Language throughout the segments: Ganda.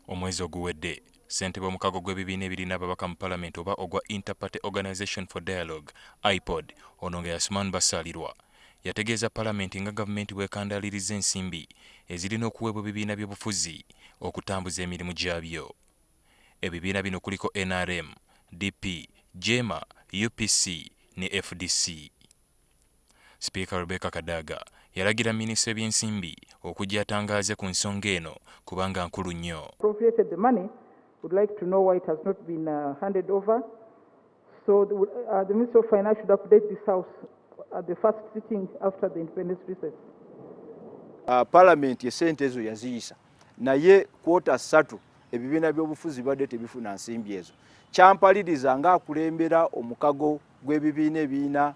Omwezi oguwedde, ssentebe w'omukago gw'ebibiina ebirina ababaka mu palamenti oba ogwa Interparty Organization for Dialogue, IPOD, ono nga ye Asuman Basalirwa, yategeeza palamenti nga gavumenti bw'ekandaaliriza ensimbi ezirina okuweebwa ebibiina by'obufuzi okutambuza emirimu gyabyo. Ebibiina bino kuliko NRM, DP, JEEMA, UPC ne FDC. Sipiika Rebecca Kadaga yalagira minisita w'ebyensimbi okujja atangaaze ku nsonga eno kubanga nkulu nnyo. Appropriated the money, would like to know why it has not been handed over. So the Minister of Finance should update this House at the first sitting after the independence recess. Palamenti esente ezo yaziyisa, naye quarter 3 ebibiina by'obufuzi bibadde tebifuna nsimbi ezo. Kyampaliriza ng'akulembera omukago gw'ebibiina ebirina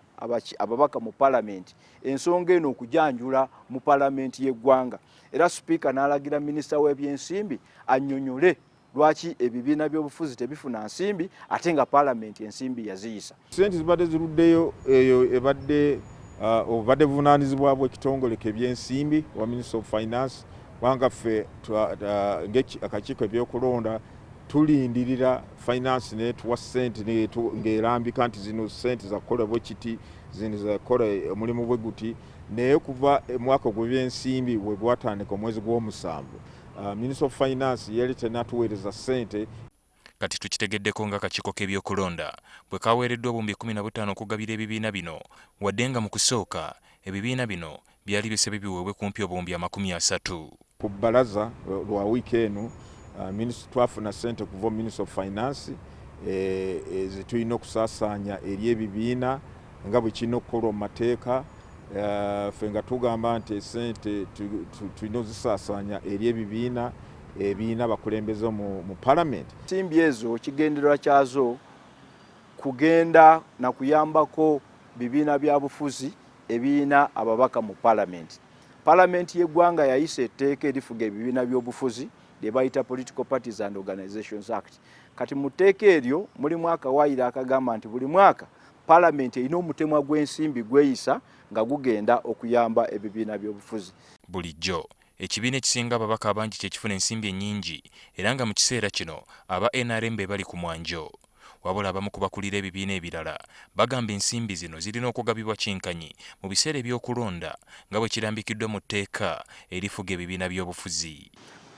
ababaka mu palamenti ensonga eno okujanjula mu palamenti y'eggwanga, era sipiika n'alagira minisita w'ebyensimbi annyonnyole lwaki ebibiina by'obufuzi tebifuna nsimbi ate nga palamenti ensimbi yaziyisa. Sente zibadde ziruddeyo, eyo ebadde obubadde buvunaanyizibwa bw'ekitongole k'ebyensimbi wa Minister of Finance, kubanga ffe akakiiko ebyokulonda tulindirira finance netuwa sente ng'erambika nti zino sente zakukola bwe kiti, zino zakukola omulimu bwe guti. Naye kuva omwaka gw'ebyensimbi bwe gwatandika omwezi gw'omusanvu, Minister of Finance yali tenatuweereza sente. Kati tukitegeddeko nga akakiiko k'ebyokulonda bwe kaweereddwa obuwumbi 15 okugabira ebibiina bino, wadde nga mu kusooka ebibiina bino byali bisabye biweebwe kumpi obuwumbi 30. Ku bbalaza lwa wiiki eno, twafuna sente kuva mu Minister of Finance zetulina okusaasaanya eri ebibiina nga bwe kirina okukolwa mu mateeka. Ffe nga tugamba nti esente tulina ozisaasaanya eri ebibiina ebirina abakulembeze mu palamenti. Ensimbi ezo kigendererwa kyazo kugenda na kuyambako bibiina bya bufuzi ebirina ababaka mu palamenti. Palamenti y'eggwanga yayisa etteeka erifuga ebibiina by'obufuzi lye bayita Political Parties and Organizations Act. Kati mu tteeka eryo mulimu akawaayiro akagamba nti buli mwaka palamenti erina omutemwa gw'ensimbi gweyisa nga gugenda okuyamba ebibiina by'obufuzi. Bulijjo ekibiina ekisinga ababaka abangi kye kifuna ensimbi ennyingi, era nga mu kiseera kino aba NRM be bali ku mwanjo. Wabula abamu ku bakulira ebibiina ebirala bagamba ensimbi zino zirina okugabibwa kyenkanyi mu biseera ebyokulonda nga bwe kirambikiddwa mu tteeka erifuga ebibiina by'obufuzi.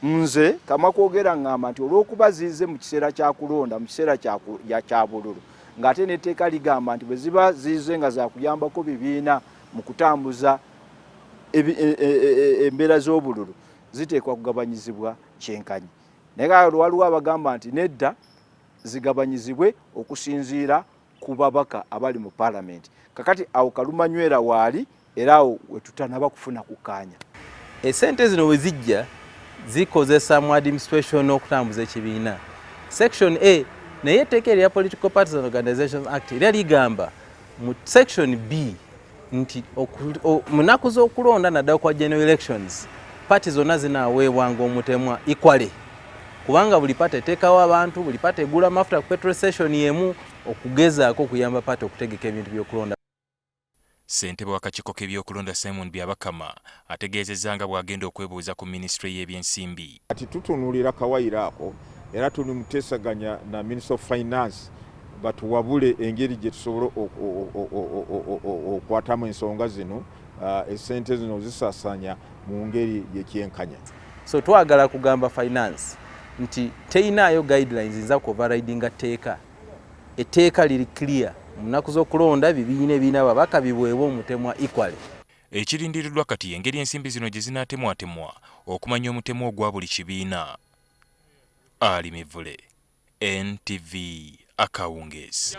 Nze kama kwogera ŋŋamba nti olw'okuba ziize mu kiseera kya kulonda, mu kiseera kya bululu, ng'ate n'etteeka ligamba nti bwe ziba ziize nga zakuyambako bibiina mu kutambuza embeera z'obululu, ziteekwa kugabanyizibwa kyenkanyi. Naye waliwo abagamba nti nedda, zigabanyizibwe okusinziira ku babaka abali mu palamenti. Kakati awo kalumanywera waali, era awo wetutanaba kufuna kukkaanya. Esente zino we zijja zikozesa mu administration n'okutambuza ekibiina, section A. Naye etteeka erya Political Parties and Organizations Act era ligamba mu section B nti mu nnaku z'okulonda, naddala kwa general elections, party zonna zinaaweebwanga omutemwa equally, kubanga buli party eteekawo abantu, buli party egula amafuta ku petrol station emu, okugezaako okuyamba party okutegeka ebintu by'okulonda. Ssentebe w'akakiiko k'ebyokulonda Simon Byabakama ategeezezza nga bw'agenda okwebuuza ku minisitule y'ebyensimbi. Kati tutunuulira kawayiro ako, era tuli muteesaganya na Minister of Finance batuwabule engeri gye tusobola okwatamu ensonga zino, esente zino zisaasaanya mu ngeri yekyenkanya. So twagala kugamba finance nti teyinaayo guidelines nza ku overridinga tteeka. Etteeka liri clear: mu nnaku z'okulonda bibiina ebirina ababaka biweebwe omutemwa equally. Ekirindiriddwa kati engeri ensimbi zino gye zinaatemwatemwa okumanya omutemwa ogwa buli kibiina. Ali Mivule, NTV, akawungeezi.